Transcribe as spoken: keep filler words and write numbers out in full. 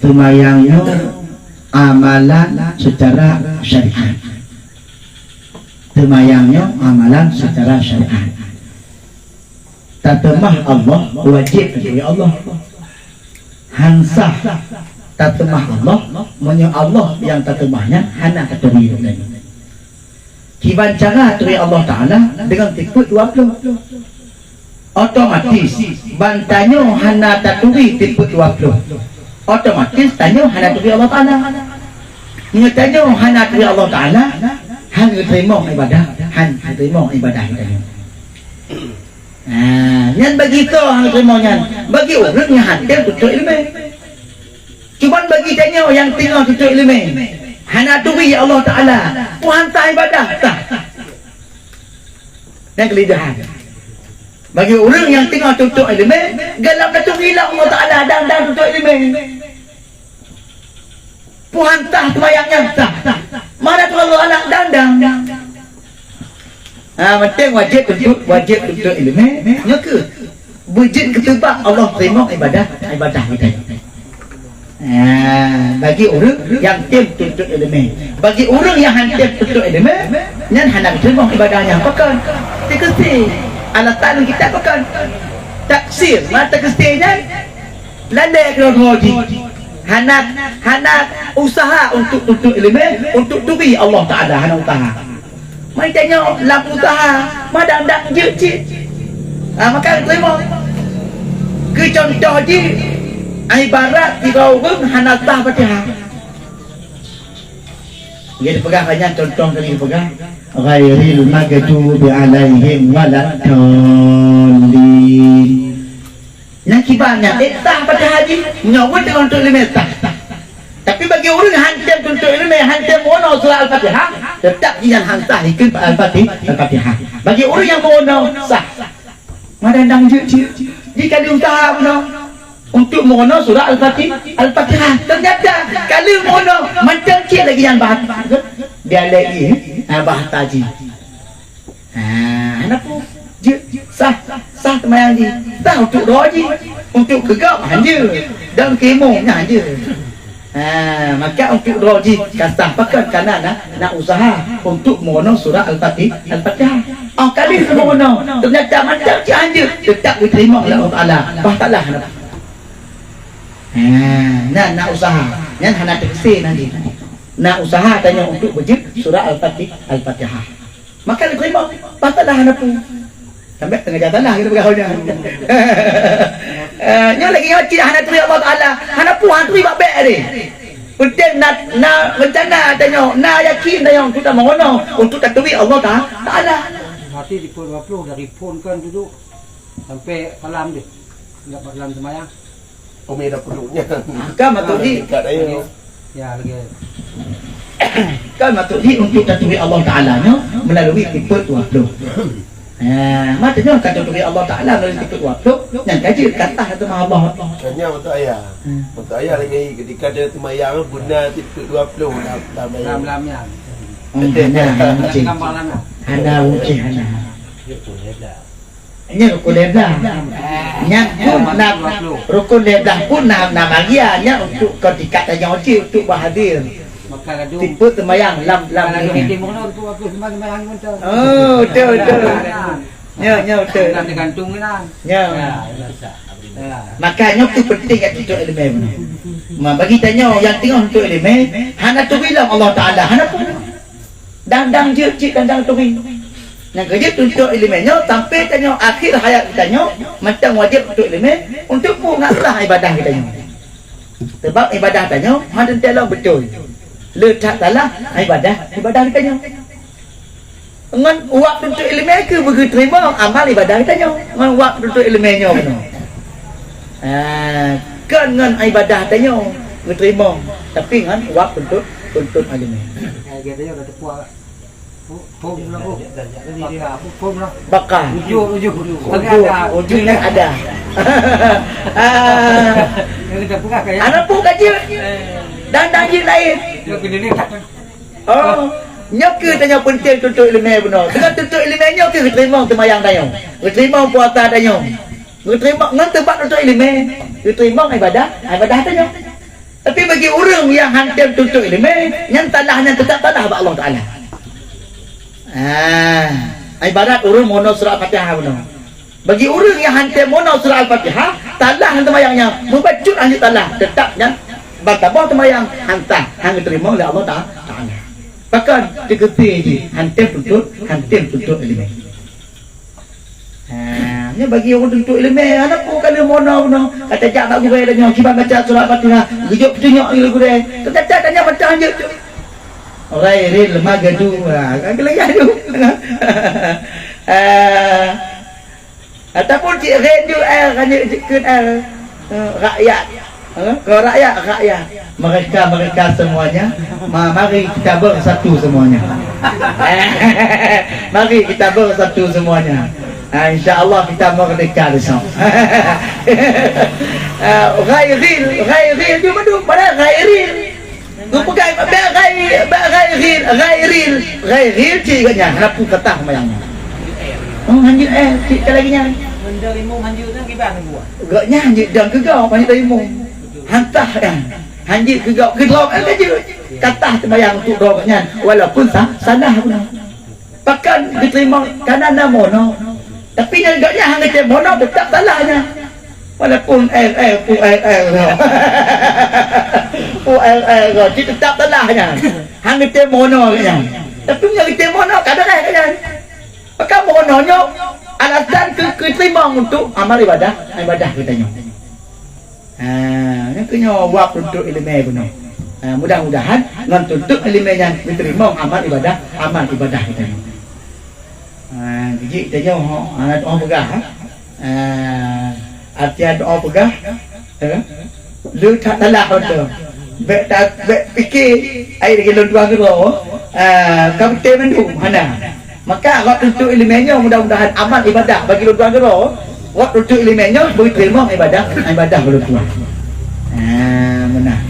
Seumayang nyoe amalan secara syariat. Seumayang nyoe amalan secara syariat. Tateumah Allah wajéb keu Allah. Han sah tateumah Allah meunyoe Allah nyang tateumah nyan hana taturi lé geutanyoe. Kiban cara turi Allah Taala deungon tipeuet dua ploh. Otomatis ban tanyoe hana taturi tipeuet dua ploh. Otomatis tanyoe hana turi Allah Taala. Meunyoe tanyoe hana turi Allah Taala, han geuteurimong ibadah, han geuteurimong ibadah tanyoe. Ha, nyan bagi soe han geuteurimong nyan? Bagi ureuëng nyang han tem tuntut iéleumé. Cuman bagi tanyoe nyang teungoh tuntut iéleumé, hana turi Allah Taala, peue han sah ibadah, sah. Nyang keulidahan. Bagi ureuëng nyang teungoh tuntut iéleumé, galak taturi lom Allah Taala dan, dan tuntut iéleumé. Peue han sah seumayang nyan, sah. Mana tu Allah anak dandang. Ha, penting wajéb tuntut, wajéb tuntut iéleumé, nyoe keuh. Beujeuet keu seubab Allah teurimong ibadah, ibadah kita. Ha, bagi ureuëng nyang tem tuntut iéleumé. Bagi ureuëng nyang han tem tuntut iéleumé, nyan hana teurimong ibadah nyan. Pakon? Teukeusé. Alasan kita pakon? Taksir, ma teukeusé nyan. Lalée keudroe jih. Hana, hana usaha untuk tuntut iéleumé, untuk turi Allah Taala, hana usaha. Meutanyoe lam usaha, ma dang-dang jeuet cit. Ha, maka teurimong. Keu contoh jih, ibarat sidroe ureuëng hana sah Fatihah. Jadi peugah banyak contoh kali peugah, ghairil maghdubi alaihim waladdallin. Nyang kiban nyan, eh, sah Fatihah jih, nyoe pun teungoh tuntut iéleumé sah. Tapi bagi ureuëng han tem tuntut iéleumé, han tem meurunoe surah Al-Fatihah, teutap jih nyan han sah ikheun Al-Fatih-, Al-Fatihah. Bagi ureuëng nyang meurunoe, sah. Ma dang-dang jeuet cit. Jih ka diusaha bunoe untuk meurunoe surah Al-Fatih-, Al-Fatihah. Ternyata, ka lheueh meurunoe, mantong cit lagée nyan bahasa. Dia lagi, ha, bahasa jih. Ha, hana peue. Jeuet, sah, sah seumayang jih. Sah untuk droe jih. Untuk keu gob, han jeuet. Dan keu imum, nyan han jeuet. Ha, maka untuk droe jih ka sah. Pakon? Karena na, na usaha untuk meurunoe surah Al-Fatih-, Al-Fatihah. Oh, kali meurunoe, ternyata mantap cit han jeuet. Teutap geuteurimong lé Allah Taala. Bah salah hana. Ha, na, na usaha. Nyan hana teukeusé nanti. Na usaha tanyoe untuk beujeuet surah Al-Fatih-, Al-Fatihah. Maka geuteurimong, bah salah hana peue. Sampai teungoh jalan salah kita peugah nyan. Eh, nyoe lagée nyoe cit hana turi Allah Taala, hana peue, hana turi bak bék deh. Penting na, na rencana tanyoe, na yakin tanyoe untuk tameurunoe, untuk taturi Allah Ta-, Taala. Hati di pukul dua puluh dari phone kan duduk sampai salam deh. Enggak bakalan semayang. Umi dah peuduek nyan. Kan maksud jih. Dekat ayo. Ya, lagi. Kan maksud jih untuk taturi Allah Taala nyoe melalui tipe dua puluh. Ha, maksud nyoe ka taturi Allah Taala melalui tipe dua puluh, nyang ka jeuet ka sah teuma Allah. Hanya untuk ayah. Hmm. Untuk ayah lagi ketika dia sembahyang guna tipe dua puluh dalam, dalam ayah. Dalam, dalam nyan. Hmm, hana, hana uncéh. Gambar lama. Hana uncéh, hana. Nyan rukun lhèe blah. Nyan pun na, rukun lhèe blah pun na, na bagian nyan untuk keu tingkat tanyoe cit untuk bahadir. Maka ladum. Tipe sembahyang lam, lam maka ladum ni. Inti mono tu aku sembahyang, sembahyang pun tu. Oh, betul, betul. Ya. Nyo, nyo, betul. Nak tergantung ni lah. Ya. Ya, ya, susah. Ya. Maka nyoe tu penting kat tuntut ileumèe. Ma, bagi tanyoe nyang teungoh tuntut ileumèe, hana turi lom Allah Taala, hana pun. Dang-dang jeuet cit, dang-dang turi. Nyang keujeuet tuntut ileumèe nyoe, sampai tanyoe akhir hayat geutanyoe, mantong wajéb tuntut ileumèe untuk peue? Ngon sah ibadah geutanyoe. Sebab ibadah tanyoe hana teuntèe lom beutôi. Le that salah ibadah, ibadah geutanyoe. Ngon uap tuntut ileumèe keuh beugeuteurimong amal ibadah geutanyoe. Ngon uap tuntut ileumèe nyoe keunoe. Ah, kon ngon ibadah tanyoe geuteurimong, tapi ngon uap tuntut, tuntut ileumèe. Hai, geutanyoe dah teupuak. Phôn lah, oh. Baka. Ujoh, ujoh. Ujoh, ujoh ni ada. Ah. Yang kita peugah kan, ya? Aneuk peue ka jeuet. Eh. Dan, dan jeuet laén. Yang kena ni tak. Oh. Nyoe keuh tanyoe penting tuntut ileumèe bunoe. Dengan tuntut ileumèe nyoe keuh geuteurimong seumayang tanyoe. Geuteurimong puasa tanyoe. Geuteurimong ngon teubat tuntut ileumèe, geuteurimong ibadah, ibadah tanyoe. Tapi bagi ureueng nyang han tem tuntut ileumèe, nyan salah nyan teutap salah bak Allah Taala. Ah, ibarat ureueng mono surat Al-Fatihah bunoe. Bagi ureueng nyang han tem mono surat Al-Fatihah, salah nyan seumayang nyan, meubacut han jeuet salah, teutap nyan ban saboh seumayang han sah, han geuteurimong lé Allah Ta-, Taala. Pakon? Teukeusé jih han tem tuntut, han tem tuntut ileumèe. Ha, nyoe bagi ureueng tuntut ileumèe, hana peue ka lheueh mono bunoe. Ka tajak bak gurèe tanyoe, kiban baca surat Fatihah, geujok peutunyok lé gurèe. Teucatat tanyoe baca hanjeuet. Ghairil maghdu-, ha, ka lheueh tu. Ha, ataupun cit ghain ju, eh, hanjeuet jikheun, eh, eh, rakyat. Ha, keu rakyat, rakyat. Mereka-mereka semuanya, ma-, mari kita bersatu semuanya. Mari kita bersatu semuanya. Ha, insya Allah kita merdeka besok. Ha, ghairil, ghairil ju mandum, padahai ghairil. Geupeugah bèk ghai-, bèk ghairil, ghairil, ghairil cit geuh nyan, hana peue kata seumayang nyan. Oh, hanjeuet, eh, cit ka lagèe nyan. Gobnyan hanjeuet dong keu gob, hanjeuet dong imum. Han sah nyan. Hanjeuet keu gob, keu droe kan hanjeuet. Ka sah seumayang untuk droe nyan, walaupun sa-, salah bunoe. Pakon geuteurimong, kana na mono. Tapi nyan gobnyan han geutem mono, teutap salah nyan. Walaupun eh, eh, pu, eh, eh, pu, eh, eh, cit teutap salah nyan. Han geutem mono nyan. Tapi nyan geutem mono, ka beureh nyan. Maka mono nyoe alasan keu, keu teurimong untuk amal ibadah, ibadah geutanyoe. Ha, nyoe keuh nyoe wab tuntut ileumèe bunoe. Ha, mudah-mudahan ngon tuntut ileumèe nyan geuteurimong amal ibadah, amal ibadah geutanyoe. Ha, jih tanyoe ho, ha, oh peugah, ha. Ha, arti doa peugah, eh, le that salah beutôi. Bèk ta-, bèk pike, ai lagèe lôn tuan geuroe, eh, ka beutôi mandum, hana. Maka rot tuntut ileumèe nyoe mudah-mudahan amal ibadah bagi lôn tuan geuroe, rot tuntut ileumèe nyoe beuteurima ibadah, ibadah bagi lôn tuan. Ah, meunan.